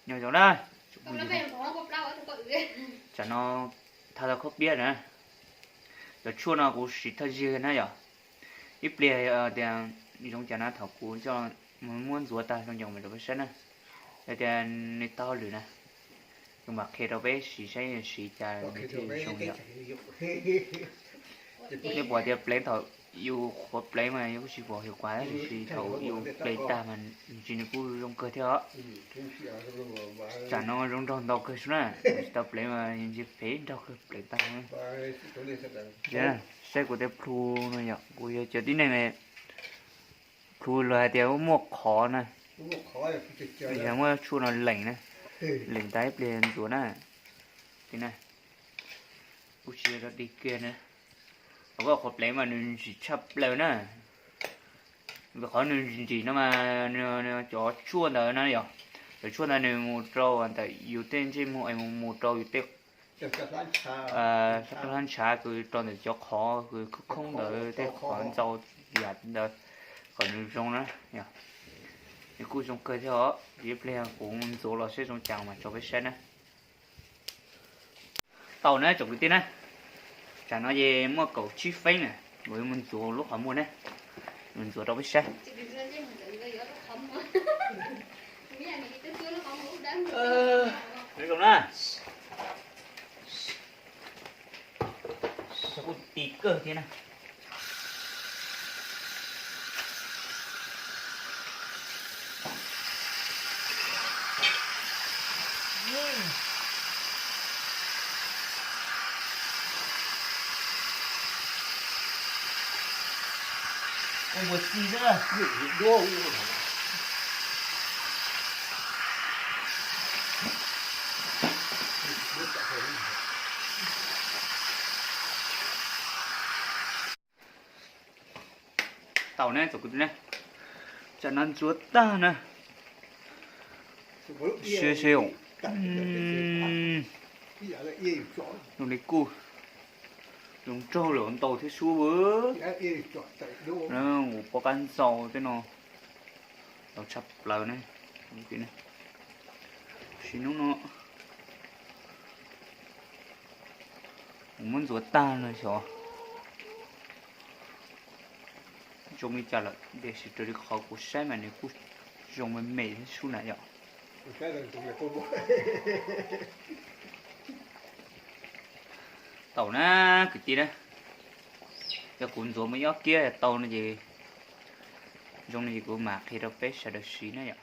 Nyob zoo na, tsam no thaj tau khaub piab na, cov tshuaj no kuv siv thawj zig na yom. Ib pliag tias zoo cas na thaum kuv coj muab ntxuav tag zoo cas mam rau peb saib na. Yog tias nws tau hauj lwm na, kuv mam qhia rau peb siv saib siv cas nws thiaj zoo yom. Nej pom tias pleev thaum yus qhuav pleev mas yus kuj tsis pom hiệu quả tab sis thaum yus pleev tag mas nws tsis nws kuj zoo kawg thiab os. Tsam no zoo nraug ntau kawg xwb na, tsis tau pleev mas ntshe phem nraug kawg pleev tag. Saib kuv tej plhu no yom, kuv yog cov tib neeg plhu luag hais tias muaj qhov na, yog muaj tshuaj no leem na, leem tas ib pliag ntxuav na. Ti na, kuj tsis yog rau dig kiag na. Qhov koj qhuav pleev mas nws ntsim tshaj plaws na. Qhov nws ntsim no mas cov tshuaj ntawd na yom, cov tshuaj ntawd nws mus rau ntawm yus tej ntsej muag es mus mus rau yus tej hlab ntshav kws rau ntawm cov qhov kws khoob khoob ntawd tej qhov ntxau yam ntawd kom nws zoo na. Nws kuj zoo kawg thiab os, ib pliag kuv ntxuav los saib zoo cas mas tso peb saib na. Tau na tsoom kwv tij na, tsam no ces muaj kaum tsib feeb na, kuv yuav mus ntxuav lub qhov muag na, mus ntxuav rau peb saib. Zoo na, kuj ti kawg thiab na. Ua npuas txig xwb. Tau na tsoom kwv tij na, tsam no ntxuav tag na. Siab siab os. Zoo li kuj zoo nraug lawm ntau thiab sub. Ua poj kab ntxau tej no ntau tshaj plaws na. Sim hnub no kuv muab ntxuav tag no xyov zoo li cas lawm tiam sis raws li qhov kuv saib mas nws kuj zoo me me thiab sub na yom. Tau na kwv tij na, yog kuv ntxuav muaj ib ob kiab tau no ces zoo no ces kuv mam qhia rau peb sawv daws siv na yom.